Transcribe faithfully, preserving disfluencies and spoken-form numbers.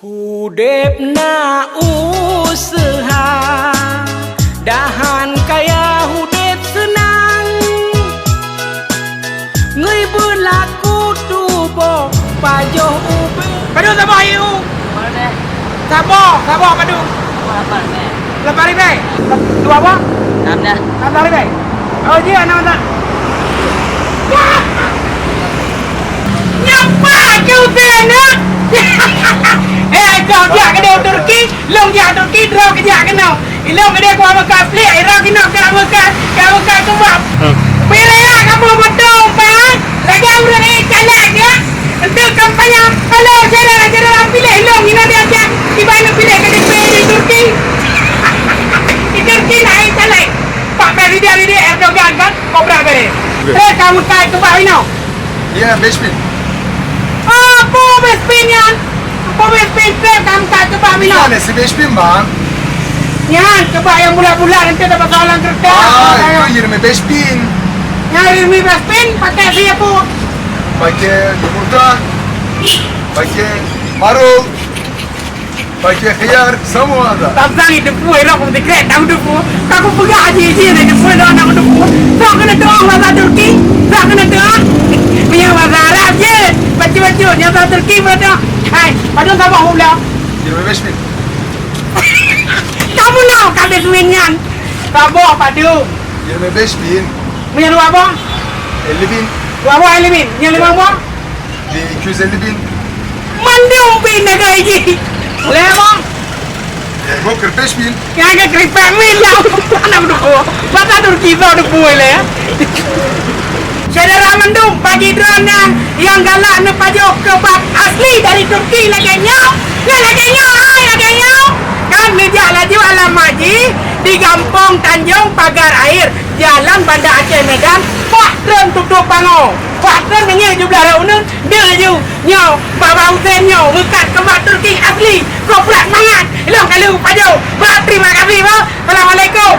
Udeb na useuha, dahan kaya udeb seunang. Ngui beulaku tuboh pajoh ubé. Padum saboh ié u? Saboh, saboh padum? Lapan ribèe. Dua boh? Enam dah. Enam ribèe. Oh, jih, enam dah. Nyoe pat keu udeb na? Eh, kau jak keudéh Turki, lôn jak Turki, droe kujak keunoe. Ilôn keudéh keu Mekah pliek, droe keunoe keu Mekah, keu Mekah keubah. Hmm. Bila kamoe beutôi, Pak, lagèe ureueng ék caleg, ya. Untuk kampanye, halo, syedara-syedara, piléh lôn, inoe diajak, kiban piléh K T P di Turki. Di Turki na ék caleg. Pak Presiden ini Erdogan kan, kobra gare. Oke. Terus kamoe ka keubah inoe. Ya, Bespin. Ah, peue Bespin nyan? Peue Bespin trép ka meukat keubah minoe? Bukan si Bespin, Bang. Nyan, keubah nyang bulat-bulat, nanti ada persoalan kereta. Ah, itu Jeremy Bespin. Nyan Jeremy Bespin, pakai siapa? Pakai Yogurta, pakai Marul. Pakai khiyar, semua ada. Tabang itu pun, elok pun tiket, tahu tu pun. Aku peugah haji-haji na jemput lôn aneuk muda. Sok keuneuk tu'oh bahasa Turki, sok keuneuk tu'oh. Meunyoe bahasa Arab jeuet, bacut-bacut, nyoe bahasa Turki pula tu'oh. Hai, padum saboh hula? Jeremy Bespin. Kamoe na ka Bespin nyan. Saboh padum? Jeremy Bespin. Meunyoe dua boh? Elvin. Dua boh Elvin, nyoe limong boh? Di Q Z Elvin. Mandum pih na gaji. Lé boh? Boh kerpes pih. Nyang ka keripek min lah. Aneuk duko. Masa Turki soe duko lé, ya? Syedara mandum, bagi droeneuh nyang galak neupajoh keubab asli dari Turki lagèe nyoe, nyoe lagèe nyoe, hai, lagèe nyoe. Kan neujak laju alamat jih di Gampông Tanjong Pagar Air, Jalan Banda Aceh Medan, bah treun tutup bangoe. Bah treun meunyoe jublah rot uneun, deuh laju. Nyoe, Baba Husen nyoe meukat keubab Turki asli. Kok pula seumangat. Lôn ka lheueh pajoh. Bah, terima kasih, bah. Assalamualaikum.